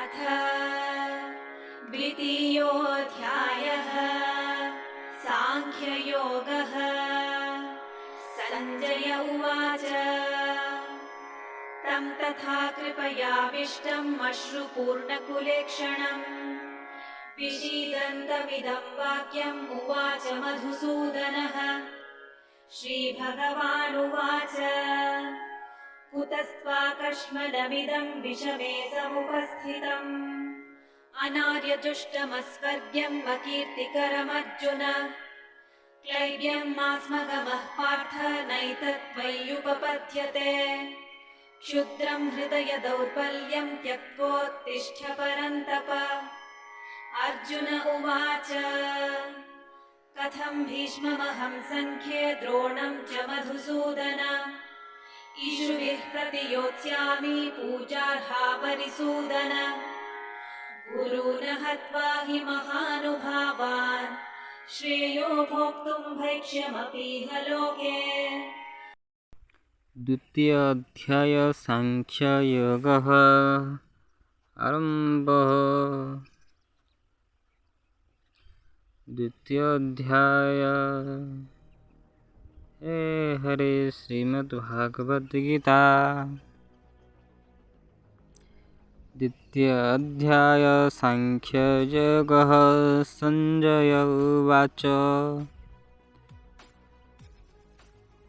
अथ द्वितीयोऽध्यायः साङ्ख्ययोगः। सञ्जय उवाच, तं तथा कृपयाविष्टम् अश्रुपूर्णकुलेक्षणम् विषीदन्तमिदं वाक्यम् उवाच मधुसूदनः। श्रीभगवानुवाच, कुतस्त्वाकश्मलमिदं विषमे समुपस्थितम् अनार्यजुष्टमस्वर्ग्यम् अकीर्तिकरमर्जुन। क्लैब्यं मास्मगमः पार्थ नैतत्त्वय्युपपद्यते। क्षुद्रं हृदय दौर्बल्यं त्यक्त्वोत्तिष्ठ परन्तप। अर्जुन उवाच, कथं भीष्ममहं सङ्ख्ये द्रोणं च मधुसूदन। इषुभिः प्रतियोत्स्यामि पूजार्हा परिसूदन। गुरून् हत्वा हि महानुभावान् श्रेयो भोक्तुं भैक्ष्यमपीह लोके। द्वितीय अध्याय सांख्ययोगः आरम्भः। द्वितीय अध्याय। हे हरे श्रीमद्भागवद्गीता द्वितीय अध्याय सांख्ययोगः। सञ्जय उवाच।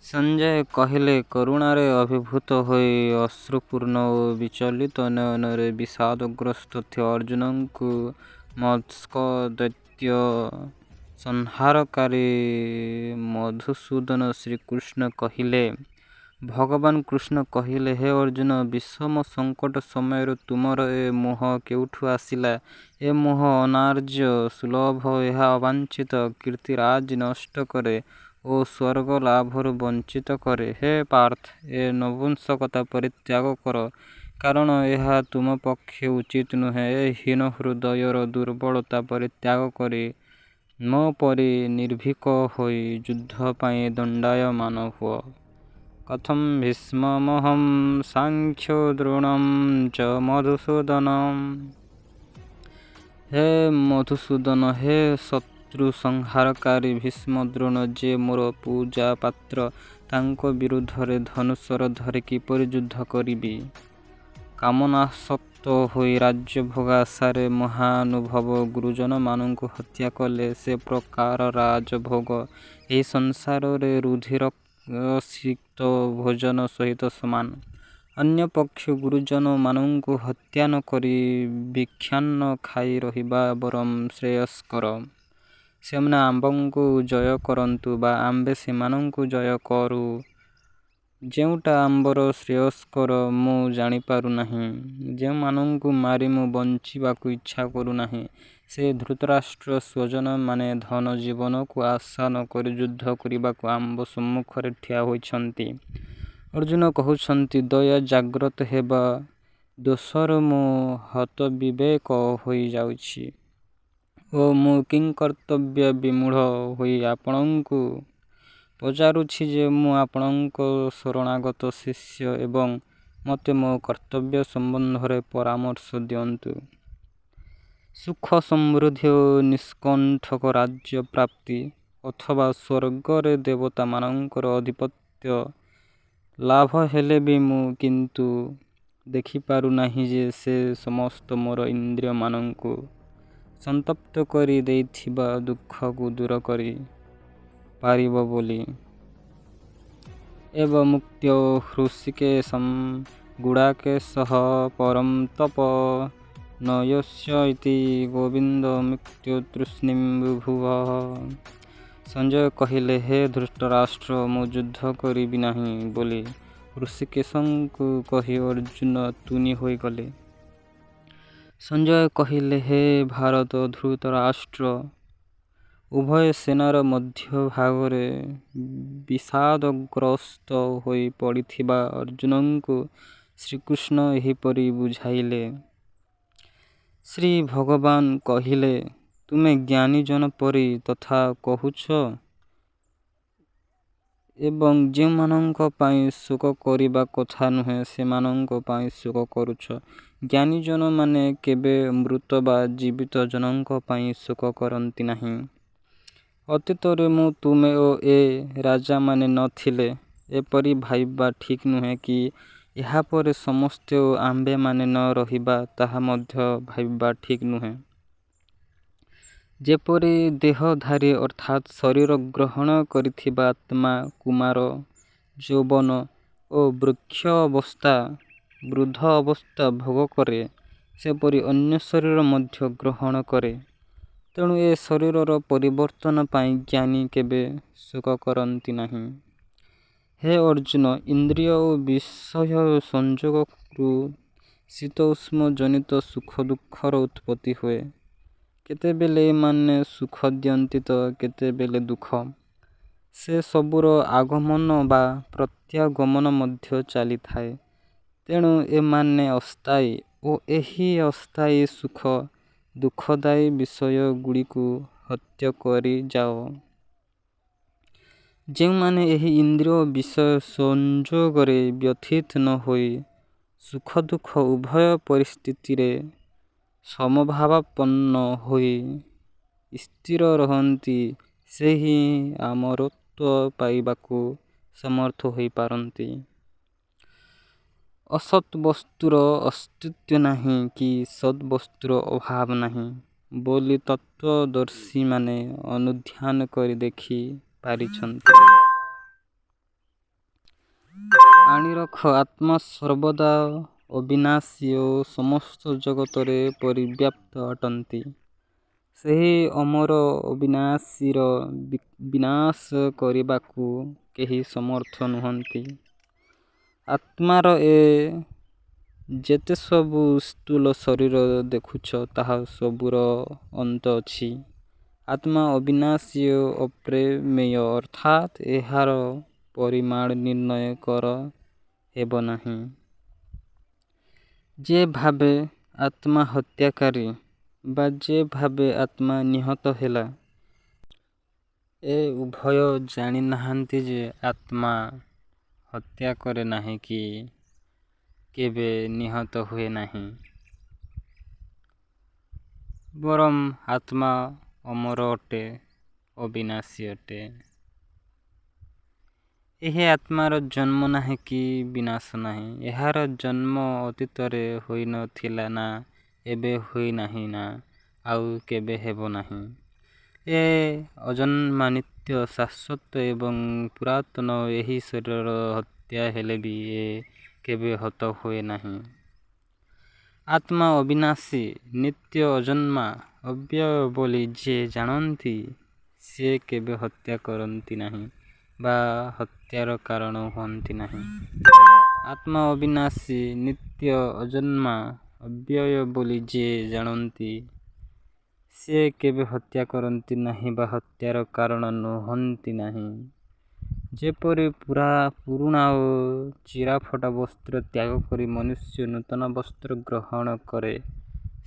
ସଞ୍ଜୟ କହିଲେ, କରୁଣାରେ ଅଭିଭୂତ ହୋଇ ଅଶ୍ରୁପୂର୍ଣ୍ଣ ଓ ବିଚଳିତ ନୟନରେ ବିଷାଦଗ୍ରସ୍ତ ଥିବା ଅର୍ଜୁନଙ୍କୁ ମତ୍ସ୍କ ଦୈତ୍ୟ ସଂହାରକାରୀ ମଧୁସୂଦନ ଶ୍ରୀକୃଷ୍ଣ କହିଲେ। ଭଗବାନ କୃଷ୍ଣ କହିଲେ, ହେ ଅର୍ଜୁନ, ବିଷମ ସଙ୍କଟ ସମୟରେ ତୁମର ଏ ମୋହ କେଉଁଠୁ ଆସିଲା? ଏ ମୋହ ଅନାର୍ଯ୍ୟ ସୁଲଭ, ଏହା ଅବାଞ୍ଛିତ କୀର୍ତ୍ତିରାଜି ନଷ୍ଟ କରେ ଓ ସ୍ୱର୍ଗ ଲାଭରୁ ବଞ୍ଚିତ କରେ। ହେ ପାର୍ଥ, ଏ ନପୁଂସକତା ପରିତ୍ୟାଗ କର, କାରଣ ଏହା ତୁମ ପକ୍ଷେ ଉଚିତ ନୁହେଁ। ଏ ହୀନ ହୃଦୟର ଦୁର୍ବଳତା ପରିତ୍ୟାଗ କରି ମୋ ପରି ନିର୍ଭୀକ ହୋଇ ଯୁଦ୍ଧ ପାଇଁ ଦଣ୍ଡାୟମାନ ହୁଅ। କଥಂ ଭୀଷ୍ମମହଂ ସାଂଖ୍ୟେ ଦ୍ରୋଣଂ ଚ ମଧୁସୂଦନ। ହେ ମଧୁସୂଦନ, ହେ ଶତ୍ରୁ ସଂହାରକାରୀ ଭୀଷ୍ମ, ଦ୍ରୋଣ ଯେ ମୋର ପୂଜା ପାତ୍ର, ତାଙ୍କ ବିରୁଦ୍ଧରେ ଧନୁଶର ଧରି କିପରି ଯୁଦ୍ଧ କରିବି? କାମନାସକ୍ତ ହୋଇ ରାଜ୍ୟଭୋଗ ଆଶାରେ ମହାନୁଭବ ଗୁରୁଜନମାନଙ୍କୁ ହତ୍ୟା କଲେ ସେ ପ୍ରକାର ରାଜଭୋଗ ଏହି ସଂସାରରେ ରୁଧିରସିକ୍ତ ଭୋଜନ ସହିତ ସମାନ। ଅନ୍ୟପକ୍ଷେ ଗୁରୁଜନମାନଙ୍କୁ ହତ୍ୟା ନ କରି ଭିକ୍ଷାନ୍ନ ଖାଇ ରହିବା ବରଂ ଶ୍ରେୟସ୍କର। ସେମାନେ ଆମ୍ଭଙ୍କୁ ଜୟ କରନ୍ତୁ ବା ଆମ୍ଭେ ସେମାନଙ୍କୁ ଜୟ କରୁ, ଯେଉଁଟା ଆମ୍ଭର ଶ୍ରେୟସ୍କର ମୁଁ ଜାଣିପାରୁନାହିଁ। ଯେଉଁମାନଙ୍କୁ ମାରି ମୁଁ ବଞ୍ଚିବାକୁ ଇଚ୍ଛା କରୁନାହିଁ, ସେ ଧୃତରାଷ୍ଟ୍ର ସ୍ୱଜନମାନେ ଧନ ଜୀବନକୁ ଆଶା ନ କରି ଯୁଦ୍ଧ କରିବାକୁ ଆମ୍ଭ ସମ୍ମୁଖରେ ଠିଆ ହୋଇଛନ୍ତି। ଅର୍ଜୁନ କହୁଛନ୍ତି, ଦୟା ଜାଗ୍ରତ ହେବା ଦୋଷରୁ ମୁଁ ହତବିବେକ ହୋଇଯାଉଛି ଓ ମୁଁ କିଂକର୍ତ୍ତବ୍ୟବିମୂଢ଼ ହୋଇ ଆପଣଙ୍କୁ ପଚାରୁଛି ଯେ ମୁଁ ଆପଣଙ୍କ ଶରଣାଗତ ଶିଷ୍ୟ ଏବଂ ମୋତେ ମୋ କର୍ତ୍ତବ୍ୟ ସମ୍ବନ୍ଧରେ ପରାମର୍ଶ ଦିଅନ୍ତୁ। ସୁଖ ସମୃଦ୍ଧି ଓ ନିଷ୍କଣ୍ଟକ ରାଜ୍ୟ ପ୍ରାପ୍ତି ଅଥବା ସ୍ୱର୍ଗରେ ଦେବତାମାନଙ୍କର ଆଧିପତ୍ୟ ଲାଭ ହେଲେ ବି ମୁଁ କିନ୍ତୁ ଦେଖିପାରୁନାହିଁ ଯେ ସେ ସମସ୍ତ ମୋର ଇନ୍ଦ୍ରିୟମାନଙ୍କୁ ସନ୍ତପ୍ତ କରି ଦେଇଥିବା ଦୁଃଖକୁ ଦୂର କରି ପାରିବ ବୋଲି। ଏବମୁକ୍ତୋ ହୃଷୀକେଶं ଗୁଡ଼ାକେଶः ପରଂ ତପ ନ ୟୋତ୍ସ୍ୟ ଇତି ଗୋବିନ୍ଦମୁକ୍ତ୍ୱା ତୂଷ୍ଣୀଂ ବଭୂବः। ସଞ୍ଜୟ କହିଲେ, ହେ ଧୃତରାଷ୍ଟ୍ର, ମୁଁ ଯୁଦ୍ଧ କରିବି ନାହିଁ ବୋଲି ହୃଷୀକେଶଙ୍କୁ କହି ଅର୍ଜୁନ ତୁନି ହୋଇଗଲେ। ସଞ୍ଜୟ କହିଲେ, ହେ ଭାରତ, ଧୃତରାଷ୍ଟ୍ର ଉଭୟ ସେନାର ମଧ୍ୟଭାଗରେ ବିଷାଦଗ୍ରସ୍ତ ହୋଇ ପଡ଼ିଥିବା ଅର୍ଜୁନଙ୍କୁ ଶ୍ରୀକୃଷ୍ଣ ଏହିପରି ବୁଝାଇଲେ। ଶ୍ରୀ ଭଗବାନ କହିଲେ, ତୁମେ ଜ୍ଞାନୀଜନ ପରି କଥା କହୁଛ, ଏବଂ ଯେଉଁମାନଙ୍କ ପାଇଁ ଶୋକ କରିବା କଥା ନୁହେଁ, ସେମାନଙ୍କ ପାଇଁ ଶୋକ କରୁଛ। ଜ୍ଞାନୀଜନମାନେ କେବେ ମୃତ ବା ଜୀବିତ ଜନଙ୍କ ପାଇଁ ଶୋକ କରନ୍ତି ନାହିଁ। ଅତୀତରେ ମୁଁ, ତୁମେ ଓ ଏ ରାଜାମାନେ ନ ଥିଲେ, ଏପରି ଭାବିବା ଠିକ୍ ନୁହେଁ କି ଏହାପରେ ସମସ୍ତେ ଓ ଆମ୍ଭେମାନେ ନ ରହିବା, ତାହା ମଧ୍ୟ ଭାବିବା ଠିକ୍ ନୁହେଁ। ଯେପରି ଦେହଧାରୀ ଅର୍ଥାତ୍ ଶରୀର ଗ୍ରହଣ କରିଥିବା ଆତ୍ମା କୁମାର, ଯୌବନ ଓ ବୃଦ୍ଧ ଅବସ୍ଥା ଭୋଗ କରେ, ସେପରି ଅନ୍ୟ ଶରୀର ମଧ୍ୟ ଗ୍ରହଣ କରେ। ତେଣୁ ଏ ଶରୀରର ପରିବର୍ତ୍ତନ ପାଇଁ ଜ୍ଞାନୀ କେବେ ଶୋକ କରନ୍ତି ନାହିଁ। ହେ ଅର୍ଜୁନ! ଇନ୍ଦ୍ରିୟ ଓ ବିଷୟ ସଂଯୋଗରୁ ଶୀତ-ଉଷ୍ମ ଜନିତ ସୁଖ-ଦୁଃଖର ଉତ୍ପତ୍ତି ହୁଏ। କେତେବେଳେ ଏମାନେ ସୁଖ ଦିଅନ୍ତି ତ କେତେବେଳେ ଦୁଃଖ। ସେ ସବୁର ଆଗମନ ବା ପ୍ରତ୍ୟାଗମନ ମଧ୍ୟ ଚାଲିଥାଏ। ତେଣୁ ଏମାନେ ଅସ୍ଥାୟୀ ଓ ଏହି ଅସ୍ଥାୟୀ ସୁଖ ଦୁଃଖଦାୟୀ ବିଷୟଗୁଡ଼ିକୁ ହତ୍ୟା କରିଯାଅ। ଯେଉଁମାନେ ଏହି ଇନ୍ଦ୍ରିୟ ଓ ବିଷୟ ସଂଯୋଗରେ ବ୍ୟଥିତ ନ ହୋଇ ସୁଖ-ଦୁଃଖ ଉଭୟ ପରିସ୍ଥିତିରେ ସମଭାବାପନ୍ନ ହୋଇ ସ୍ଥିର ରହନ୍ତି, ସେ ହିଁ ଅମରତ୍ୱ ପାଇବାକୁ ସମର୍ଥ ହୋଇପାରନ୍ତି। ଅସତ୍ ବସ୍ତୁର ଅସ୍ତିତ୍ୱ ନାହିଁ କି ସତ୍ ବସ୍ତୁର ଅଭାବ ନାହିଁ ବୋଲି ତତ୍ତ୍ୱଦର୍ଶୀମାନେ ଅନୁଧ୍ୟାନ କରି ଦେଖି ପାରିଛନ୍ତି। ଆଣିରଖ, ଆତ୍ମା ସର୍ବଦା ଅବିନାଶୀ ଓ ସମସ୍ତ ଜଗତରେ ପରିବ୍ୟାପ୍ତ ଅଟନ୍ତି। ସେହି ଅମର ଅବିନାଶୀର ବିନାଶ କରିବାକୁ କେହି ସମର୍ଥ ନୁହଁନ୍ତି। ଆତ୍ମାର ଏ ଯେତେସବୁ ସ୍ଥୂଳ ଶରୀର ଦେଖୁଛ, ତାହା ସବୁର ଅନ୍ତ ଅଛି। ଆତ୍ମା ଅବିନାଶୀ ଓ ଅପ୍ରମେୟ ଅର୍ଥାତ୍ ଏହାର ପରିମାଣ ନିର୍ଣ୍ଣୟ କରହେବ ନାହିଁ। ଯେ ଭାବେ ଆତ୍ମା ହତ୍ୟାକାରୀ ବା ଯେ ଭାବେ ଆତ୍ମା ନିହତ ହେଲା, ଏ ଉଭୟ ଜାଣି ନାହାନ୍ତି ଯେ, ଆତ୍ମା ହତ୍ୟା କରେ ନାହିଁ କି କେବେ ନିହତ ହୁଏ ନାହିଁ। ବରଂ ଆତ୍ମା ଅମର ଅଟେ, ଅବିନାଶୀ ଅଟେ। ଏହି ଆତ୍ମାର ଜନ୍ମ ନାହିଁ କି ବିନାଶ ନାହିଁ। ଏହାର ଜନ୍ମ ଅତୀତରେ ହୋଇ ନ ଥିଲା ନା ଏବେ ହୋଇନାହିଁ ନା ଆଉ କେବେ ହେବ ନାହିଁ। ଏ ଅଜନ୍ମା, ନିତ୍ୟ, ଶାଶ୍ୱତ ଏବଂ ପୁରାତନ ଓ ଏହି ଶରୀରର ହତ୍ୟା ହେଲେ ବି ଏ କେବେ ହତ ହୁଏ ନାହିଁ। ଆତ୍ମା ଅବିନାଶୀ, ନିତ୍ୟ, ଅଜନ୍ମା, ଅବ୍ୟୟ ବୋଲି ଯିଏ ଜାଣନ୍ତି, ସିଏ କେବେ ହତ୍ୟା କରନ୍ତି ନାହିଁ ବା ହତ୍ୟାର କାରଣ ହୁଅନ୍ତି ନାହିଁ। ଆତ୍ମା ଅବିନାଶୀ, ନିତ୍ୟ, ଅଜନ୍ମା, ଅବ୍ୟୟ ବୋଲି ଯିଏ ଜାଣନ୍ତି, ସିଏ କେବେ ହତ୍ୟା କରନ୍ତି ନାହିଁ ବା ହତ୍ୟାର କାରଣ ନୁହନ୍ତି ନାହିଁ। ଯେପରି ପୁରୁଣା ଓ ଚିରାଫଟା ବସ୍ତ୍ର ତ୍ୟାଗ କରି ମନୁଷ୍ୟ ନୂତନ ବସ୍ତ୍ର ଗ୍ରହଣ କରେ,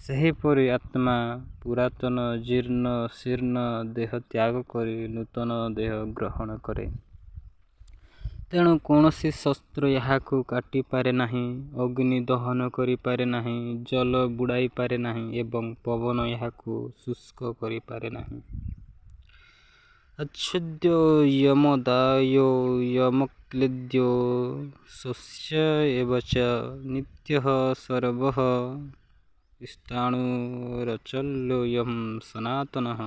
ସେହିପରି ଆତ୍ମା ପୁରାତନ ଜୀର୍ଣ୍ଣ-ଶୀର୍ଣ୍ଣ ଦେହ ତ୍ୟାଗ କରି ନୂତନ ଦେହ ଗ୍ରହଣ କରେ। ତେଣୁ କୌଣସି ଶସ୍ତ୍ର ଏହାକୁ କାଟିପାରେ ନାହିଁ, ଅଗ୍ନି ଦହନ କରିପାରେ ନାହିଁ, ଜଳ ବୁଡ଼ାଇପାରେ ନାହିଁ ଏବଂ ପବନ ଏହାକୁ ଶୁଷ୍କ କରିପାରେ ନାହିଁ। ଅଚ୍ଛେଦ୍ୟୋ ୟମଦାହ୍ୟୋୟମକ୍ଲେଦ୍ୟୋ ଶୋଷ୍ୟ ଏବ ଚ ନିତ୍ୟଃ ସର୍ବଃ ସ୍ଥାଣୁରଚଲୋ ୟଂ ସନାତନଃ।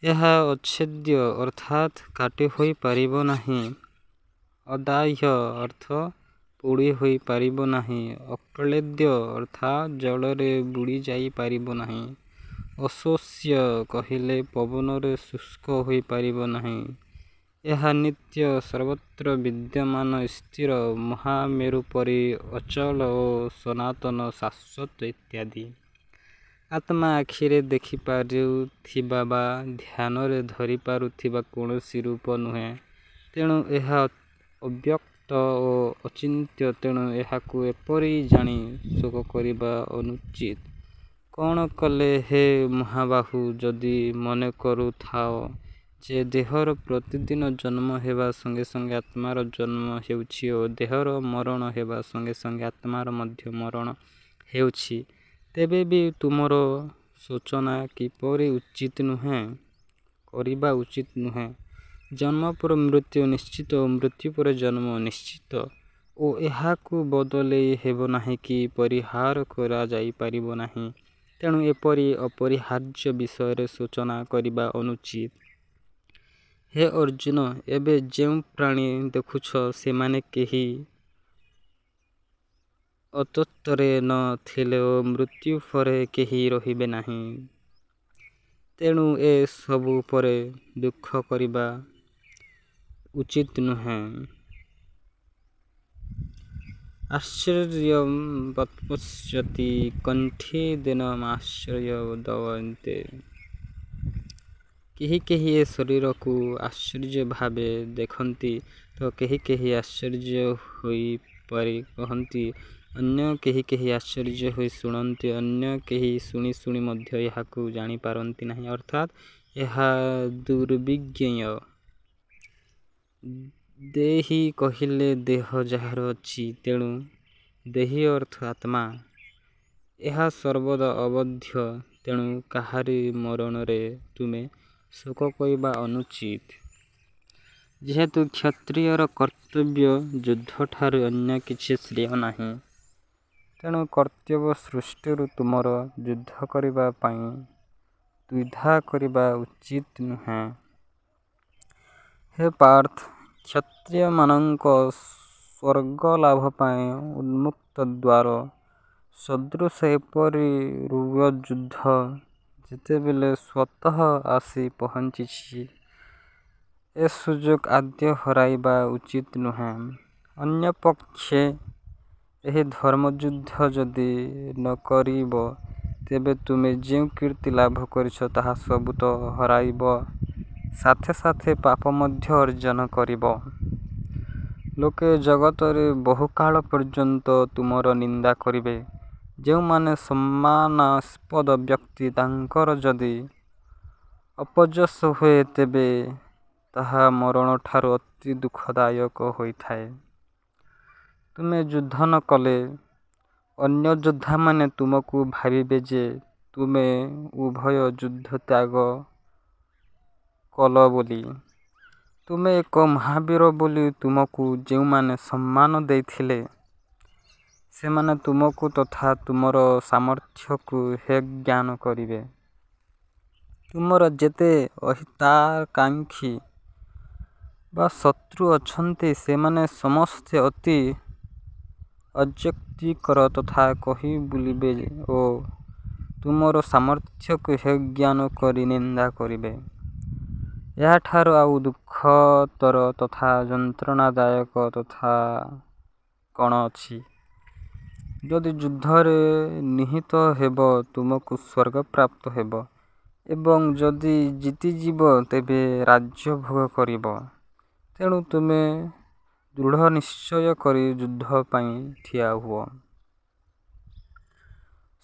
ଏହା ଅଚ୍ଛେଦ୍ୟ ଅର୍ଥାତ୍ କାଟି ହୋଇ ପାରିବ ନାହିଁ, ଅଦାହ୍ୟ ଅର୍ଥ ପୋଡ଼ି ହୋଇ ପାରିବ ନାହିଁ, ଅକ୍ଳେଦ୍ୟ ଅର୍ଥାତ୍ ଜଳରେ ବୁଡ଼ିଯାଇ ପାରିବ ନାହିଁ, ଅଶୋଷ୍ୟ କହିଲେ ପବନରେ ଶୁଷ୍କ ହୋଇପାରିବ ନାହିଁ। ଏହା ନିତ୍ୟ, ସର୍ବତ୍ର ବିଦ୍ୟମାନ, ସ୍ଥିର, ମହାମେରୁ ପରି ଅଚଳ ଓ ସନାତନ ଶାଶ୍ୱତ ଇତ୍ୟାଦି। ଆତ୍ମା ଆଖିରେ ଦେଖିପାରୁଥିବା ବା ଧ୍ୟାନରେ ଧରିପାରୁଥିବା କୌଣସି ରୂପ ନୁହେଁ। ତେଣୁ ଏହା ଅବ୍ୟକ୍ତ ଓ ଅଚିନ୍ତ୍ୟ। ତେଣୁ ଏହାକୁ ଏପରି ଜାଣି ଶୋକ କରିବା ଅନୁଚିତ୍। କଣ କଲେ ହେ ମହାବାହୁ! ଯଦି ମନେ କରୁଥାଅ ଯେ ଦେହର ପ୍ରତିଦିନ ଜନ୍ମ ହେବା ସଙ୍ଗେ ସଙ୍ଗେ ଆତ୍ମାର ଜନ୍ମ ହେଉଛି ଓ ଦେହର ମରଣ ହେବା ସଙ୍ଗେ ସଙ୍ଗେ ଆତ୍ମାର ମଧ୍ୟ ମରଣ ହେଉଛି, ତେବେ ବି ତୁମର ଶୋଚନା କରିବା ଉଚିତ ନୁହେଁ। ଜନ୍ମ ପରେ ମୃତ୍ୟୁ ନିଶ୍ଚିତ ଓ ମୃତ୍ୟୁ ପରେ ଜନ୍ମ ନିଶ୍ଚିତ ଓ ଏହାକୁ ବଦଳେଇ ହେବ ନାହିଁ କି ପରିହାର କରାଯାଇପାରିବ ନାହିଁ। ତେଣୁ ଏପରି ଅପରିହାର୍ଯ୍ୟ ବିଷୟରେ ଶୋଚନା କରିବା ଅନୁଚିତ। ହେ ଅର୍ଜୁନ! ଏବେ ଯେଉଁ ପ୍ରାଣୀ ଦେଖୁଛ, ସେମାନେ କେହି ଅତୀତରେ ନ ଥିଲେ ଓ ମୃତ୍ୟୁ ପରେ କେହି ରହିବେ ନାହିଁ। ତେଣୁ ଏ ସବୁ ଉପରେ ଦୁଃଖ କରିବା ଉଚିତ ନୁହେଁ। ଆଶ୍ଚର୍ଯ୍ୟବତ୍ପଶ୍ୟତି କଠିନେଦମାଶ୍ଚର୍ଯ୍ୟବଦ୍ଭାବନ୍ତେ। କେହି କେହି ଏ ଶରୀରକୁ ଆଶ୍ଚର୍ଯ୍ୟ ଭାବେ ଦେଖନ୍ତି ତ କେହି କେହି ଆଶ୍ଚର୍ଯ୍ୟ ହୋଇ କହନ୍ତି। ଅନ୍ୟ କେହି କେହି ଆଶ୍ଚର୍ଯ୍ୟ ହୋଇ ଶୁଣନ୍ତି। ଅନ୍ୟ କେହି ଶୁଣି ଶୁଣି ମଧ୍ୟ ଏହାକୁ ଜାଣିପାରନ୍ତି ନାହିଁ, ଅର୍ଥାତ୍ ଏହା ଦୁର୍ବିଜ୍ଞେୟ। ଦେହୀ କହିଲେ ଦେହ ଯାହାର ଅଛି, ତେଣୁ ଦେହୀ ଅର୍ଥ ଆତ୍ମା। ଏହା ସର୍ବଦା ଅବଧ୍ୟ, ତେଣୁ କାହାରି ମରଣରେ ତୁମେ ଶୋକ କରିବା ଅନୁଚିତ। ଯେହେତୁ କ୍ଷତ୍ରିୟର କର୍ତ୍ତବ୍ୟ ଯୁଦ୍ଧଠାରୁ ଅନ୍ୟ କିଛି ଶ୍ରେୟ ନାହିଁ, ତେଣୁ କର୍ତ୍ତବ୍ୟ ଦୃଷ୍ଟିରୁ ତୁମର ଯୁଦ୍ଧ କରିବା ପାଇଁ ଦ୍ୱିଧା କରିବା ଉଚିତ ନୁହେଁ। ହେ ପାର୍ଥ! କ୍ଷତ୍ରିୟମାନଙ୍କ ସ୍ୱର୍ଗଲାଭ ପାଇଁ ଉନ୍ମୁକ୍ତ ଦ୍ୱାର ସଦୃଶ ଏପରି ଯୁଦ୍ଧ ଯେତେବେଳେ ସ୍ୱତଃ ଆସି ପହଞ୍ଚିଛି, ଏ ସୁଯୋଗ ଆଦୌ ହରାଇବା ଉଚିତ ନୁହେଁ। ଅନ୍ୟପକ୍ଷେ ଏହି ଧର୍ମଯୁଦ୍ଧ ଯଦି ନ କରିବ, ତେବେ ତୁମେ ଯେଉଁ କୀର୍ତ୍ତି ଲାଭ କରିଛ, ତାହା ସବୁ ତ ହରାଇବ, ସାଥେ ସାଥେ ପାପ ମଧ୍ୟ ଅର୍ଜନ କରିବ। ଲୋକେ ଜଗତରେ ବହୁକାଳ ପର୍ଯ୍ୟନ୍ତ ତୁମର ନିନ୍ଦା କରିବେ। ଯେଉଁମାନେ ସମ୍ମାନାସ୍ପଦ ବ୍ୟକ୍ତି, ତାଙ୍କର ଯଦି ଅପଯଶ ହୁଏ, ତେବେ ତାହା ମରଣଠାରୁ ଅତି ଦୁଃଖଦାୟକ ହୋଇଥାଏ। ତୁମେ ଯୁଦ୍ଧ ନ କଲେ ଅନ୍ୟ ଯୋଦ୍ଧାମାନେ ତୁମକୁ ଭାବିବେ ଯେ ତୁମେ ଉଭୟ ଯୁଦ୍ଧ ତ୍ୟାଗ କଲ ବୋଲି। ତୁମେ ଏକ ମହାବୀର ବୋଲି ତୁମକୁ ଯେଉଁମାନେ ସମ୍ମାନ ଦେଇଥିଲେ, ସେମାନେ ତୁମକୁ ତଥା ତୁମର ସାମର୍ଥ୍ୟକୁ ହେୟଜ୍ଞାନ କରିବେ। ତୁମର ଯେତେ ଅହିତାକାଂକ୍ଷୀ ବା ଶତ୍ରୁ ଅଛନ୍ତି, ସେମାନେ ସମସ୍ତେ ଅତି ଅଯୁକ୍ତିକର କଥା କହି ବୁଲିବେ ଓ ତୁମର ସାମର୍ଥ୍ୟକୁ ହେୟଜ୍ଞାନ କରି ନିନ୍ଦା କରିବେ। ଏହାଠାରୁ ଆଉ ଦୁଃଖତର ତଥା ଯନ୍ତ୍ରଣାଦାୟକ କଥା କ'ଣ ଅଛି? ଯଦି ଯୁଦ୍ଧରେ ନିହତ ହେବ, ତୁମକୁ ସ୍ୱର୍ଗ ପ୍ରାପ୍ତ ହେବ ଏବଂ ଯଦି ଜିତିଯିବ, ତେବେ ରାଜ୍ୟ ଭୋଗ କରିବ। ତେଣୁ ତୁମେ ଦୃଢ଼ନିଶ୍ଚୟ କରି ଯୁଦ୍ଧ ପାଇଁ ଠିଆ ହୁଅ।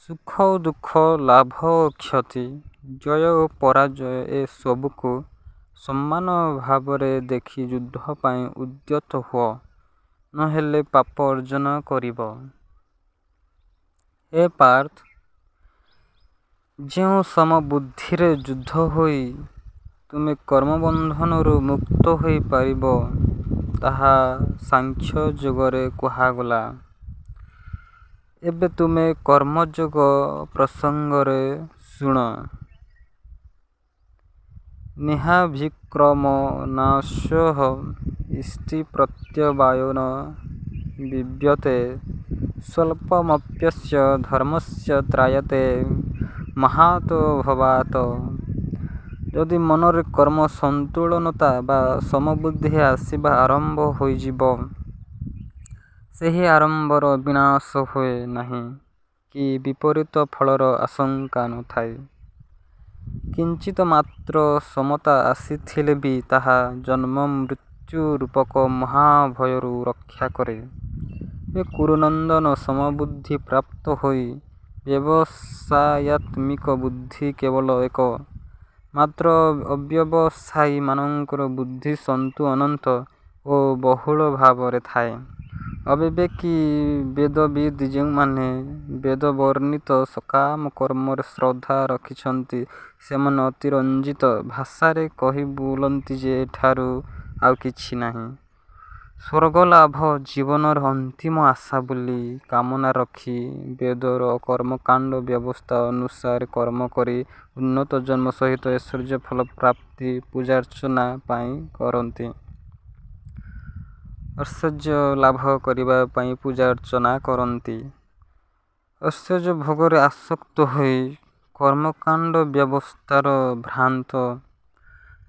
ସୁଖ ଓ ଦୁଃଖ, ଲାଭ ଓ କ୍ଷତି, ଜୟ ଓ ପରାଜୟ ଏ ସବୁକୁ ସମାନ ଭାବରେ ଦେଖି ଯୁଦ୍ଧ ପାଇଁ ଉଦ୍ୟତ ହୁଅ, ନ ହେଲେ ପାପ ଅର୍ଜନ କରିବ। ହେ ପାର୍ଥ! ଯେଉଁ ସମବୁଦ୍ଧିରେ ଯୁଦ୍ଧ ହୋଇ ତୁମେ କର୍ମବନ୍ଧନରୁ ମୁକ୍ତ ହୋଇ ପାରିବ, ତାହା ସାଂଖ୍ୟଯୋଗରେ କୁହାଗଲା। ଏବେ ତୁମେ କର୍ମଯୋଗ ପ୍ରସଙ୍ଗରେ ଶୁଣ। ନେହାଭିକ୍ରମୋ ନାଶୋ ऽସ୍ତି ପ୍ରତ୍ୟବାୟୋ ନ ବିଦ୍ୟତେ। ସ୍ୱଳ୍ପମପ୍ୟସ୍ୟ ଧର୍ମସ୍ୟ ତ୍ରାୟତେ ମହତୋ ଭୟାତ୍। ଯଦି ମନରେ କର୍ମ ସନ୍ତୁଳନତା ବା ସମବୁଦ୍ଧି ଆସିବା ଆରମ୍ଭ ହୋଇଯିବ, ସେହି ଆରମ୍ଭର ବିନାଶ ହୁଏ ନାହିଁ କି ବିପରୀତ ଫଳର ଆଶଙ୍କା ନ ଥାଏ। କିଞ୍ଚିନ୍‌ମାତ୍ର ସମତା ଆସିଥିଲେ ବି ତାହା ଜନ୍ମମୃତ୍ୟୁ ରୂପକ ମହାଭୟରୁ ରକ୍ଷା କରେ। ହେ କୁରୁନନ୍ଦନ! ସମବୁଦ୍ଧି ପ୍ରାପ୍ତ ହୋଇ ବ୍ୟବସାୟାତ୍ମିକ ବୁଦ୍ଧି କେବଳ ଏକ ମାତ୍ର ଅବ୍ୟବସାୟୀମାନଙ୍କର ବୁଦ୍ଧି ସନ୍ତୁ ଅନନ୍ତ ଓ ବହୁଳ ଭାବରେ ଥାଏ। ଅବିବେକୀ ବେଦବିଦ୍ ଯେଉଁମାନେ ବେଦବର୍ଣ୍ଣିତ ସକାମ କର୍ମରେ ଶ୍ରଦ୍ଧା ରଖିଛନ୍ତି, ସେମାନେ ଅତିରଞ୍ଜିତ ଭାଷାରେ କହି ବୁଲନ୍ତି ଯେ ଏଠାରୁ ଆଉ କିଛି ନାହିଁ। ସ୍ୱର୍ଗଲାଭ ଜୀବନର ଅନ୍ତିମ ଆଶା ବୋଲି କାମନା ରଖି ବେଦର କର୍ମକାଣ୍ଡ ବ୍ୟବସ୍ଥା ଅନୁସାରେ କର୍ମ କରି ଉନ୍ନତ ଜନ୍ମ ସହିତ ଐଶ୍ୱର୍ଯ୍ୟ ଫଳ ପ୍ରାପ୍ତି ପୂଜାର୍ଚ୍ଚନା ପାଇଁ କରନ୍ତି। ଐଶ୍ୱର୍ଯ୍ୟ ଲାଭ କରିବା ପାଇଁ ପୂଜାର୍ଚ୍ଚନା କରନ୍ତି। ଐଶ୍ୱର୍ଯ୍ୟ ଭୋଗରେ ଆସକ୍ତ ହୋଇ କର୍ମକାଣ୍ଡ ବ୍ୟବସ୍ଥାର ଭ୍ରାନ୍ତ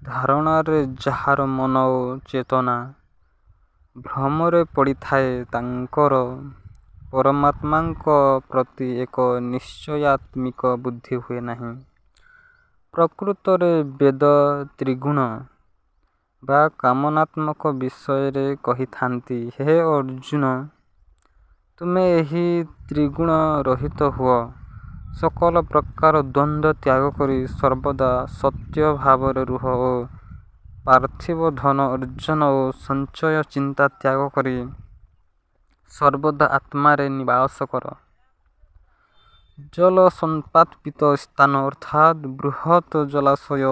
ଧାରଣାରେ ଯାହାର ମନ ଓ ଚେତନା ଭ୍ରମରେ ପଡ଼ିଥାଏ, ତାଙ୍କର ପରମାତ୍ମାଙ୍କ ପ୍ରତି ଏକ ନିଶ୍ଚୟାତ୍ମିକ ବୁଦ୍ଧି ହୁଏ ନାହିଁ। ପ୍ରକୃତରେ ବେଦ ତ୍ରିଗୁଣ ବା କାମନାତ୍ମକ ବିଷୟରେ କହିଥାନ୍ତି। ହେ ଅର୍ଜୁନ! ତୁମେ ଏହି ତ୍ରିଗୁଣ ରହିତ ହୁଅ। ସକଳ ପ୍ରକାର ଦ୍ୱନ୍ଦ୍ୱ ତ୍ୟାଗ କରି ସର୍ବଦା ସତ୍ୟ ଭାବରେ ରୁହ ଓ ପାର୍ଥିବ ଧନ ଅର୍ଜନ ଓ ସଞ୍ଚୟ ଚିନ୍ତା ତ୍ୟାଗ କରି ସର୍ବଦା ଆତ୍ମାରେ ନିବାସ କର। ଜଳ ସଂସ୍ଥାପିତ ସ୍ଥାନ ଅର୍ଥାତ୍ ବୃହତ୍ ଜଳାଶୟ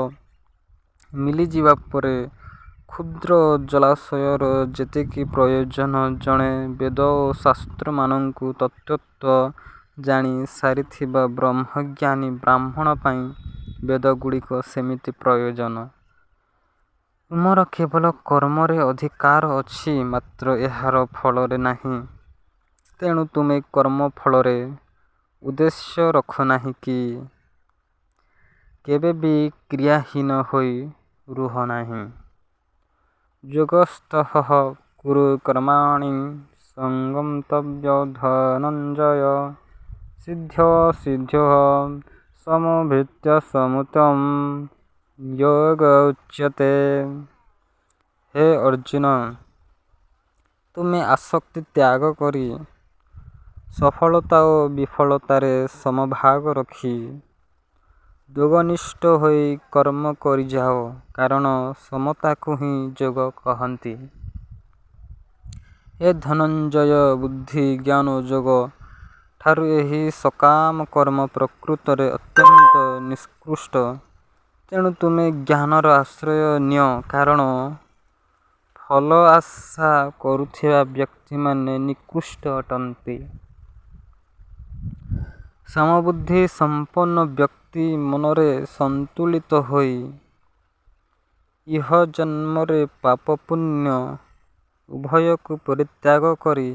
ମିଳିଯିବା ପରେ କ୍ଷୁଦ୍ର ଜଳାଶୟର ଯେତିକି ପ୍ରୟୋଜନ, ଜଣେ ବେଦ ଓ ଶାସ୍ତ୍ରମାନଙ୍କୁ ତତ୍ତ୍ୱତଃ ଜାଣି ସାରିଥିବା ବ୍ରହ୍ମଜ୍ଞାନୀ ବ୍ରାହ୍ମଣ ପାଇଁ ବେଦଗୁଡ଼ିକ ସେମିତି ପ୍ରୟୋଜନ। ତୁମର କେବଳ କର୍ମରେ ଅଧିକାର ଅଛି, ମାତ୍ର ଏହାର ଫଳରେ ନାହିଁ। ତେଣୁ ତୁମେ କର୍ମଫଳରେ ଉଦ୍ଦେଶ୍ୟ ରଖ ନାହିଁ କି କେବେବି କ୍ରିୟାହୀନ ହୋଇ ରୁହ ନାହିଁ। ଯୋଗସ୍ଥଃ କୁରୁ କର୍ମାଣି ସଙ୍ଗଂ ତ୍ୟକ୍ତ୍ୱା ଧନଞ୍ଜୟ ସିଦ୍ଧ୍ୟାସିଧ୍ୟୋଃ ସମୋ ଭୂତ୍ୱା ସମତ୍ୱଂ ଯୋଗ ଉଚ୍ୟତେ। ହେ ଅର୍ଜୁନ! ତୁମେ ଆସକ୍ତି ତ୍ୟାଗ କରି, ସଫଳତା ଓ ବିଫଳତାରେ ସମଭାବ ରଖି, ଯୋଗନିଷ୍ଠ ହୋଇ କର୍ମ କରିଯାଅ; କାରଣ ସମତାକୁ ହିଁ ଯୋଗ କହନ୍ତି। ହେ ଧନଞ୍ଜୟ! ବୁଦ୍ଧି ଜ୍ଞାନଯୋଗ ଠାରୁ ଏହି ସକାମ କର୍ମ ପ୍ରକୃତରେ ଅତ୍ୟନ୍ତ ନିକୃଷ୍ଟ। ତେଣୁ ତୁମେ ଜ୍ଞାନର ଆଶ୍ରୟ ନିଅ, କାରଣ ଫଳ ଆଶା କରୁଥିବା ବ୍ୟକ୍ତିମାନେ ନିକୃଷ୍ଟ ଅଟନ୍ତି। ସମବୁଦ୍ଧି ସମ୍ପନ୍ନ ବ୍ୟକ୍ତି ମନରେ ସନ୍ତୁଳିତ ହୋଇ ଇହଜନ୍ମରେ ପାପ-ପୁଣ୍ୟ ଉଭୟକୁ ପରିତ୍ୟାଗ କରେ।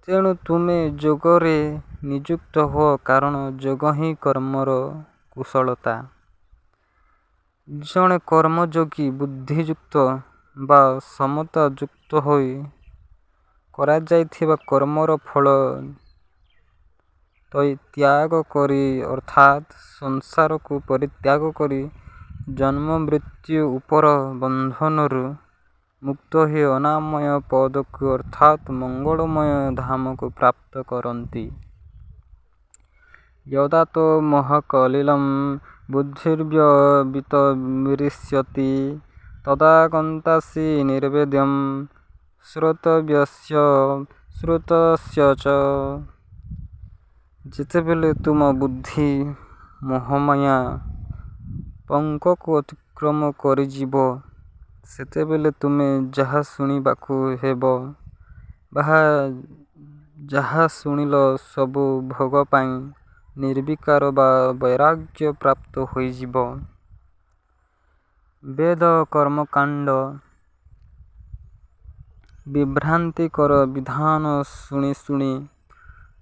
ତେଣୁ ତୁମେ ଯୋଗରେ ନିଯୁକ୍ତ ହୁଅ, କାରଣ ଯୋଗ ହିଁ କର୍ମର କୁଶଳତା। ଜଣେ କର୍ମଯୋଗୀ ବୁଦ୍ଧିଯୁକ୍ତ ବା ସମତା ଯୁକ୍ତ ହୋଇ କରାଯାଇଥିବା କର୍ମର ଫଳ ତ୍ୟାଗ କରି ଅର୍ଥାତ୍ ସଂସାରକୁ ପରିତ୍ୟାଗ କରି ଜନ୍ମ-ମୃତ୍ୟୁ ରୂପକ ବନ୍ଧନରୁ ମୁକ୍ତ ହୋଇ ଅନାମୟ ପଦକୁ ଅର୍ଥାତ୍ ମଙ୍ଗଳମୟ ଧାମକୁ ପ୍ରାପ୍ତ କରନ୍ତି। ୟଦା ତୋ ମୋହକଲିଳଂ ବୁଦ୍ଧିର୍ବ୍ୟଭିତରିଷ୍ୟତି ତଦା ଗନ୍ତାସି ନିର୍ବେଦ୍ୟଂ ଶ୍ରୋତବ୍ୟସ୍ୟ ଶ୍ରୁତସ୍ୟ ଚ। ଯେତେବେଳେ ତୁମ ବୁଦ୍ଧି ମୋହମାୟା ପଙ୍କକୁ ଅତିକ୍ରମ କରିଯିବ, ସେତେବେଳେ ତୁମେ ଯାହା ଶୁଣିବାକୁ ହେବ ବା ଯାହା ଶୁଣିଲ ସବୁ ଭୋଗ ପାଇଁ ନିର୍ବିକାର ବା ବୈରାଗ୍ୟ ପ୍ରାପ୍ତ ହୋଇଯିବ। ବେଦ କର୍ମକାଣ୍ଡ ବିଭ୍ରାନ୍ତିକର ବିଧାନ ଶୁଣି ଶୁଣି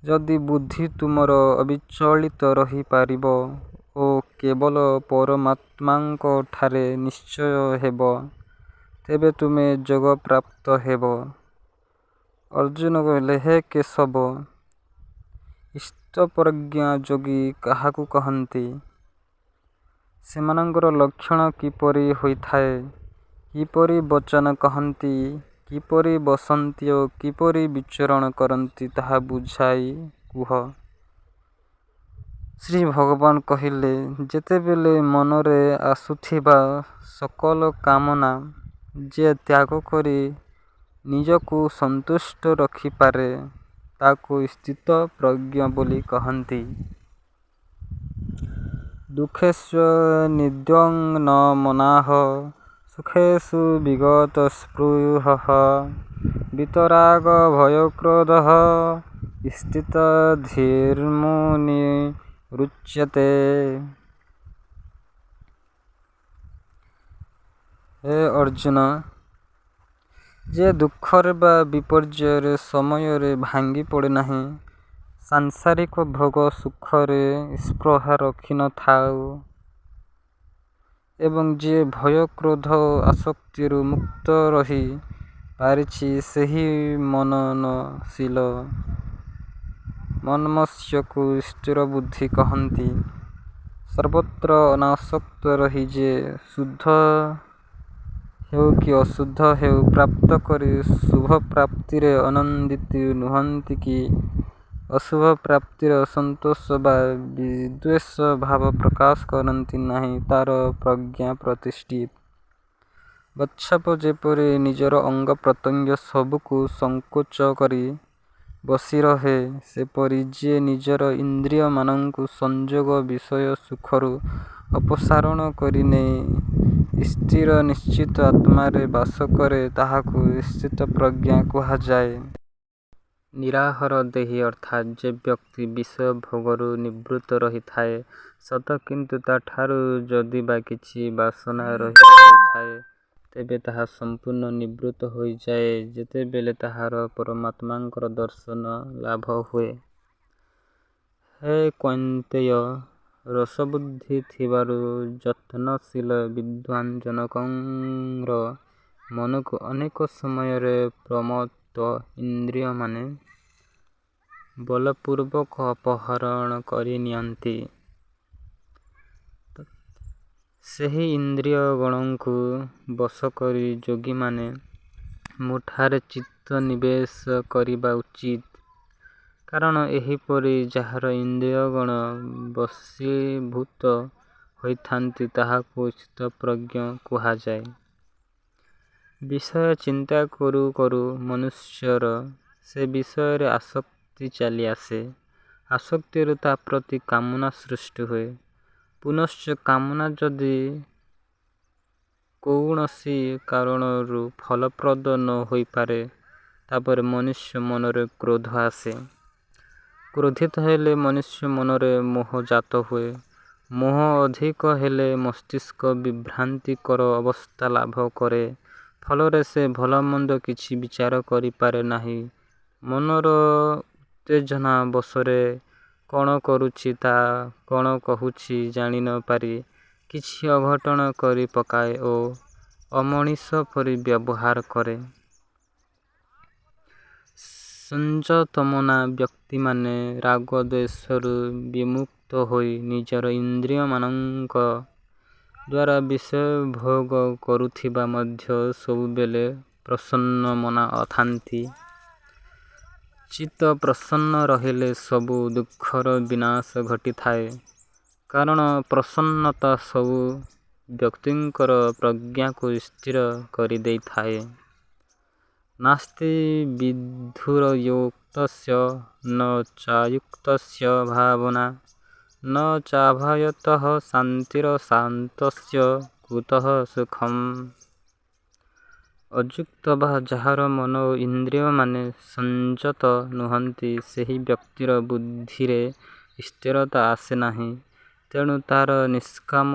ଯଦି ବୁଦ୍ଧି ତୁମର ଅବିଚଳିତ ରହିପାରିବ ଓ କେବଳ ପରମାତ୍ମାଙ୍କଠାରେ ନିଶ୍ଚୟ ହେବ, ତେବେ ତୁମେ ଯୋଗପ୍ରାପ୍ତ ହେବ। ଅର୍ଜୁନ କହିଲେ, ହେ କେଶବ! ସ୍ଥିତପ୍ରଜ୍ଞ ଯୋଗୀ କାହାକୁ କହନ୍ତି? ସେମାନଙ୍କର ଲକ୍ଷଣ କିପରି ହୋଇଥାଏ? କିପରି ବଚନ କହନ୍ତି, କିପରି ବସନ୍ତି ଓ କିପରି ବିଚରଣ କରନ୍ତି, ତାହା ବୁଝାଇ କୁହ। ଶ୍ରୀ ଭଗବାନ କହିଲେ, ଯେତେବେଳେ ମନରେ ଆସୁଥିବା ସକଳ କାମନା ଯିଏ ତ୍ୟାଗ କରି ନିଜକୁ ସନ୍ତୁଷ୍ଟ ରଖିପାରେ, ତାକୁ ସ୍ଥିତପ୍ରଜ୍ଞ ବୋଲି କହନ୍ତି। ଦୁଃଖେଷ୍ୱନିଦ୍ୱଂନମନାଃ ସୁଖେଷୁ ବିଗତସ୍ପୃହଃ ବୀତରାଗଭୟକ୍ରୋଧଃ ସ୍ଥିତଧୀର୍ମୁନିରୁଚ୍ୟତେ। ହେ ଅର୍ଜୁନ! ଯିଏ ଦୁଃଖରେ ବା ବିପର୍ଯ୍ୟୟ ସମୟରେ ଭାଙ୍ଗିପଡ଼େ ନାହିଁ, ସାଂସାରିକ ଭୋଗ ସୁଖରେ ସ୍ପୃହା ରଖି ନ ଥାଏ ଏବଂ ଯିଏ ଭୟ, କ୍ରୋଧ ଓ ଆସକ୍ତିରୁ ମୁକ୍ତ ରହି ପାରିଛି, ସେହି ମନନଶୀଳ ମନ୍ମୁଷ୍ୟକୁ ସ୍ଥିରବୁଦ୍ଧି କହନ୍ତି। ସର୍ବତ୍ର ଅନାସକ୍ତ ରହି ଯିଏ ଶୁଦ୍ଧ ହେଉ କି ଅଶୁଦ୍ଧ ହେଉ ପ୍ରାପ୍ତ କରି ଶୁଭପ୍ରାପ୍ତିରେ ଆନନ୍ଦିତ ନୁହଁନ୍ତି କି ଅଶୁଭ ପ୍ରାପ୍ତିରେ ଅସନ୍ତୋଷ ବା ବିଦ୍ୱେଷ ଭାବ ପ୍ରକାଶ କରନ୍ତି ନାହିଁ, ତା'ର ପ୍ରଜ୍ଞା ପ୍ରତିଷ୍ଠିତ। କଚ୍ଛପ ଯେପରି ନିଜର ଅଙ୍ଗପ୍ରତ୍ୟଙ୍ଗ ସବୁକୁ ସଙ୍କୋଚ କରି ବସିରହେ, ସେପରି ଯିଏ ନିଜର ଇନ୍ଦ୍ରିୟମାନଙ୍କୁ ସଂଯୋଗ ବିଷୟ-ସୁଖରୁ ଅପସାରଣ କରିନେଇ ସ୍ଥିର ନିଶ୍ଚିତ ଆତ୍ମାରେ ବାସ କରେ, ତାହାକୁ ସ୍ଥିତପ୍ରଜ୍ଞ କୁହାଯାଏ। ନିରାହାର ଦେହୀ ଅର୍ଥାତ୍ ଯେ ବ୍ୟକ୍ତି ବିଷୟ-ଭୋଗରୁ ନିବୃତ୍ତ ରହିଥାଏ ସତ, କିନ୍ତୁ ତା'ଠାରେ ଯଦିବା କିଛି ବାସନା ରହି ଯାଇଥାଏ, ତେବେ ତାହା ସମ୍ପୂର୍ଣ୍ଣ ନିବୃତ୍ତ ହୋଇଯାଏ, ଯେତେବେଳେ ତାହାର ପରମାତ୍ମାଙ୍କର ଦର୍ଶନ ଲାଭ ହୁଏ। ହେ କୌନ୍ତେୟ! ରସବୁଦ୍ଧି ଥିବାରୁ ଯତ୍ନଶୀଳ ବିଦ୍ୱାନ୍ ଜନଙ୍କର ମନକୁ ଅନେକ ସମୟରେ ପ୍ରମତ୍ତ ଇନ୍ଦ୍ରିୟମାନେ ବଳପୂର୍ବକ ଅପହରଣ କରିନିଅନ୍ତି। ସେହି ଇନ୍ଦ୍ରିୟଗଣଙ୍କୁ ବଶ କରି ଯୋଗୀମାନେ ମୋଠାରେ ଚିତ୍ତ ନିବେଶ କରିବା ଉଚିତ୍। କାରଣ ଏହିପରି ଯାହାର ଇନ୍ଦ୍ରିୟଗଣ ବଶୀଭୂତ ହୋଇଥାନ୍ତି, ତାହାକୁ ସ୍ଥିତପ୍ରଜ୍ଞ କୁହାଯାଏ। ବିଷୟ ଚିନ୍ତା କରୁ କରୁ ମନୁଷ୍ୟର ସେ ବିଷୟରେ ଆସକ୍ତି ଚାଲିଆସେ। ଆସକ୍ତିରୁ ତା' ପ୍ରତି କାମନା ସୃଷ୍ଟି ହୁଏ। ପୁନଶ୍ଚ କାମନା ଯଦି କୌଣସି କାରଣରୁ ଫଳପ୍ରଦ ନ ହୋଇପାରେ, ତା'ପରେ ମନୁଷ୍ୟ ମନରେ କ୍ରୋଧ ଆସେ। କ୍ରୋଧିତ ହେଲେ ମନୁଷ୍ୟ ମନରେ ମୋହ ଜାତ ହୁଏ। ମୋହ ଅଧିକ ହେଲେ ମସ୍ତିଷ୍କ ବିଭ୍ରାନ୍ତିକର ଅବସ୍ଥା ଲାଭ କରେ, ଫଳରେ ସେ ଭଲମନ୍ଦ କିଛି ବିଚାର କରିପାରେ ନାହିଁ। ମନର ଉତ୍ତେଜନା ବଶରେ କ'ଣ କରୁଛି ବା କ'ଣ କହୁଛି ଜାଣି ନ ପାରି କିଛି ଅଘଟଣ କରି ପକାଏ ଓ ଅମଣିଷ ପରି ବ୍ୟବହାର କରେ। ସଂଯତମନା ବ୍ୟକ୍ତିମାନେ ରାଗ-ଦ୍ୱେଷରୁ ବିମୁକ୍ତ ହୋଇ ନିଜର ଇନ୍ଦ୍ରିୟମାନଙ୍କ ଦ୍ୱାରା ବିଷୟଭୋଗ କରୁଥିଲେ ମଧ୍ୟ ସବୁବେଳେ ପ୍ରସନ୍ନମନା ଥାନ୍ତି। ଚିତ୍ତ ପ୍ରସନ୍ନ ରହିଲେ ସବୁ ଦୁଃଖର ବିନାଶ ଘଟିଥାଏ। କାରଣ ପ୍ରସନ୍ନତା ସବୁ ବ୍ୟକ୍ତିଙ୍କର ପ୍ରଜ୍ଞାକୁ ସ୍ଥିର କରିଦେଇଥାଏ। ନାସ୍ତି ବିଧୁରୟୁକ୍ତସ୍ୟ ନ ଚାୟୁକ୍ତସ୍ୟ ଭାବନା। ନ ଚାଭୟତଃ ଶାନ୍ତିରଶାନ୍ତସ୍ୟ କୁତଃ ସୁଖମ୍। ଅଯୁକ୍ତ ବା ଯାହାର ମନ ଓ ଇନ୍ଦ୍ରିୟମାନେ ସଂଯତ ନୁହଁନ୍ତି, ସେହି ବ୍ୟକ୍ତିର ବୁଦ୍ଧିରେ ସ୍ଥିରତା ଆସେ ନାହିଁ। ତେଣୁ ତା'ର ନିଷ୍କାମ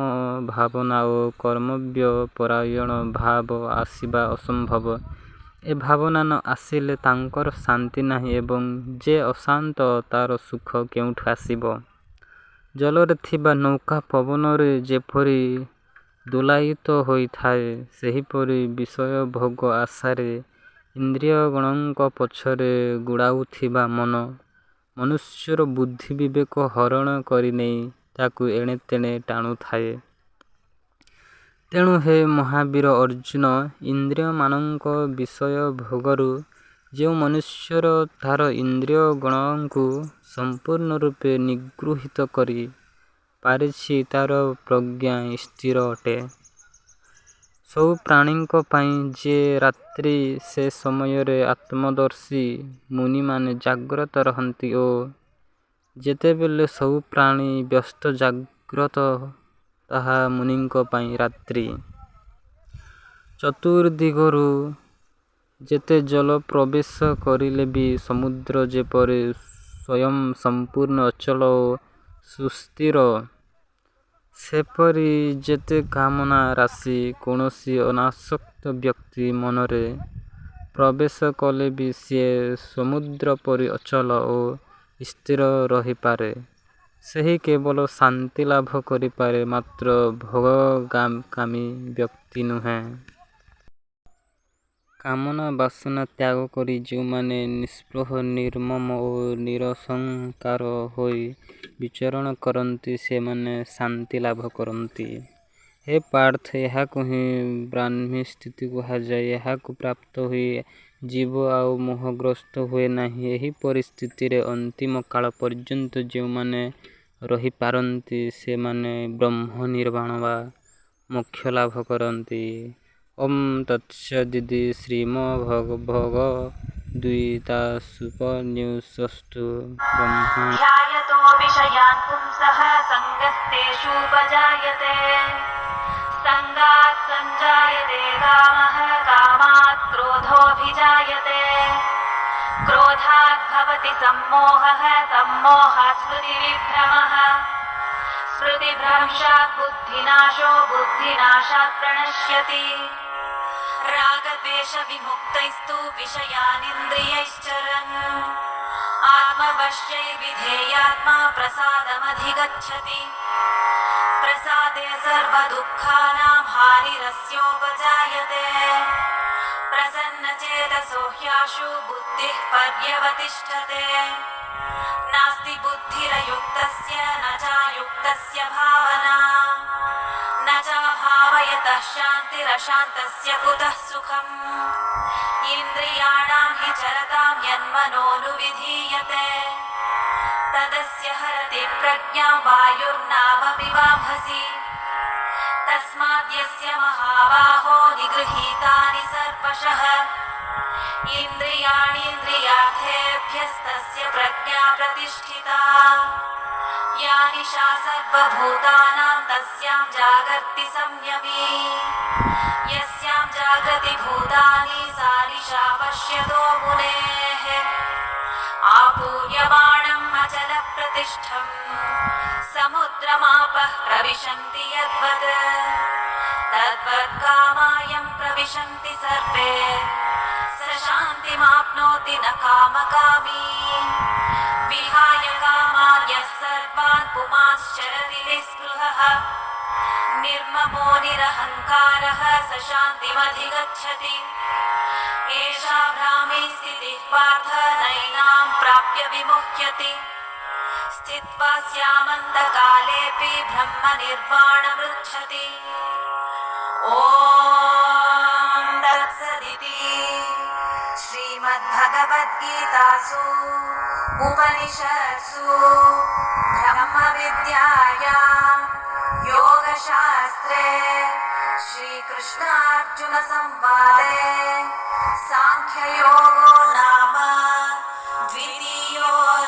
ଭାବନା ଓ କର୍ତ୍ତବ୍ୟପରାୟଣ ଭାବ ଆସିବା ଅସମ୍ଭବ। ଏ ଭାବନା ନ ଆସିଲେ ତାଙ୍କର ଶାନ୍ତି ନାହିଁ ଏବଂ ଯେ ଅଶାନ୍ତ, ତା'ର ସୁଖ କେଉଁଠୁ ଆସିବ? ଜଳରେ ଥିବା ନୌକା ପବନରେ ଯେପରି ଦୋଲାୟିତ ହୋଇଥାଏ, ସେହିପରି ବିଷୟଭୋଗ ଆଶାରେ ଇନ୍ଦ୍ରିୟଗଣଙ୍କ ପଛରେ ଗୋଡ଼ାଉଥିବା ମନ, ମନୁଷ୍ୟର ବୁଦ୍ଧି ବିବେକ ହରଣ କରିନେଇ ତାକୁ ଏଣେତେଣେ ଟାଣୁଥାଏ। ତେଣୁ ହେ ମହାବୀର ଅର୍ଜୁନ! ଇନ୍ଦ୍ରିୟମାନଙ୍କ ବିଷୟଭୋଗରୁ ଯେଉଁ ମନୁଷ୍ୟର ତାର ଇନ୍ଦ୍ରିୟଗଣଙ୍କୁ ସମ୍ପୂର୍ଣ୍ଣ ରୂପେ ନିଗୃହୀତ କରି ପାରିଛି, ତାର ପ୍ରଜ୍ଞା ସ୍ଥିର ଅଟେ। ସବୁ ପ୍ରାଣୀଙ୍କ ପାଇଁ ଯେ ରାତ୍ରି, ସେ ସମୟରେ ଆତ୍ମଦର୍ଶୀ ମୁନିମାନେ ଜାଗ୍ରତ ରହନ୍ତି ଓ ଯେତେବେଳେ ସବୁ ପ୍ରାଣୀ ବ୍ୟସ୍ତ ଜାଗ୍ରତ, ତାହା ମୁନିଙ୍କ ପାଇଁ ରାତ୍ରି। ଚତୁର୍ଦ୍ଦିଗରୁ ଯେତେ ଜଳ ପ୍ରବେଶ କରିଲେ ବି ସମୁଦ୍ର ଯେପରି ସ୍ୱୟଂ ସମ୍ପୂର୍ଣ୍ଣ ଅଚଳ ଓ ସୁସ୍ଥିର, ସେପରି ଯେତେ କାମନା ରାଶି କୌଣସି ଅନାସକ୍ତ ବ୍ୟକ୍ତି ମନରେ ପ୍ରବେଶ କଲେ ବି ସିଏ ସମୁଦ୍ର ପରି ଅଚଳ ଓ ସ୍ଥିର ରହିପାରେ, ସେହି କେବଳ ଶାନ୍ତି ଲାଭ କରିପାରେ, ମାତ୍ର ଭୋଗକାମୀ ବ୍ୟକ୍ତି ନୁହେଁ। କାମନା ବାସନା ତ୍ୟାଗ କରି ଯେଉଁମାନେ ନିଃସ୍ପୃହ, ନିର୍ମମ ଓ ନିରହଂକାର ହୋଇ ବିଚରଣ କରନ୍ତି, ସେମାନେ ଶାନ୍ତି ଲାଭ କରନ୍ତି। ହେ ପାର୍ଥ, ଏହାକୁ ହିଁ ବ୍ରାହ୍ମୀ ସ୍ଥିତି କୁହାଯାଏ। ଏହାକୁ ପ୍ରାପ୍ତ ହୋଇ ଜୀବ ଆଉ ମୋହଗ୍ରସ୍ତ ହୁଏ ନାହିଁ। ଏହିପରି ସ୍ଥିତିରେ ଅନ୍ତିମ କାଳ ପର୍ଯ୍ୟନ୍ତ ଯେଉଁମାନେ ରହିପାରନ୍ତି, ସେମାନେ ବ୍ରହ୍ମନିର୍ବାଣ ବା ମୋକ୍ଷ ଲାଭ କରନ୍ତି। ଓଁ ତତ୍ସଦିତି ଶ୍ରୀମଦ୍ଭଗବଦ୍ଗୀତାସୂପନିଷତ୍ସୁ ବ୍ରହ୍ମ ध्यायतो विषयान् पुंसः सङ्गस्तेषूपजायते। सङ्गात् सञ्जायते कामः, कामात् क्रोधोऽभिजायते। क्रोधात् भवति सम्मोहः, सम्मोहात् स्मृतिविभ्रमः। स्मृतिभ्रंशात् बुद्धिनाशो, बुद्धिनाशात् प्रणश्यति। रागद्वेषविमुक्तैस्तु विषयानिन्द्रियैश्चरन् आत्मवश्यैर्विधेयात्मा प्रसादमधिगच्छति। प्रसादे सर्वदुःखानां हानिरस्योपजायते। प्रसन्नचेतसो ह्याशु बुद्धिः पर्यवतिष्ठते। नास्ति बुद्धिरयुक्तस्य, न चायुक्तस्य भावना। न चाभावयतः शान्तिरशान्तस्य कुतः सुखम्। इन्द्रियाणां हि चरतां यन्मनोनुविधीयते, तदस्य हरति प्रज्ञां वायुर्नावमिवाम्भसि। तस्माद्यस्य महाबाहो निगृहीतानि सर्वशः, इन्द्रियाणीन्द्रियार्थेभ्यस्तस्य प्रज्ञा प्रतिष्ठिता। या निशा सर्वभूतानां तस्यां जागर्ति संयमी। यस्यां जागृति भूतानि सा निशा पश्यतो मुनेः। आपूर्यमाणम् अचलप्रतिष्ठं समुद्रमापः प्रविशन्ति यद्वत्, तद्वत् कामायं प्रविशन्ति सर्वे। स शान्तिमाप्नोति न कामकामी। विहाय कामान् यः सर्वान् पुमांश्चरति निःस्पृहः, निर्ममो निरहङ्कारः स शान्तिमधिगच्छति। एषा भ्रामी स्थितिः पार्थ नैनां प्राप्य विमुह्यति। स्थित्वा स्यामन्तकालेऽपि ब्रह्मनिर्वाणमृच्छति। ॐ तत्सदिति श्रीमद्भगवद्गीतासु उपनिषत्सु ब्रह्मविद्यायां योगशास्त्रे श्रीकृष्णार्जुनसंवादे साङ्ख्ययोगो नाम द्वितीयोऽध्यायः।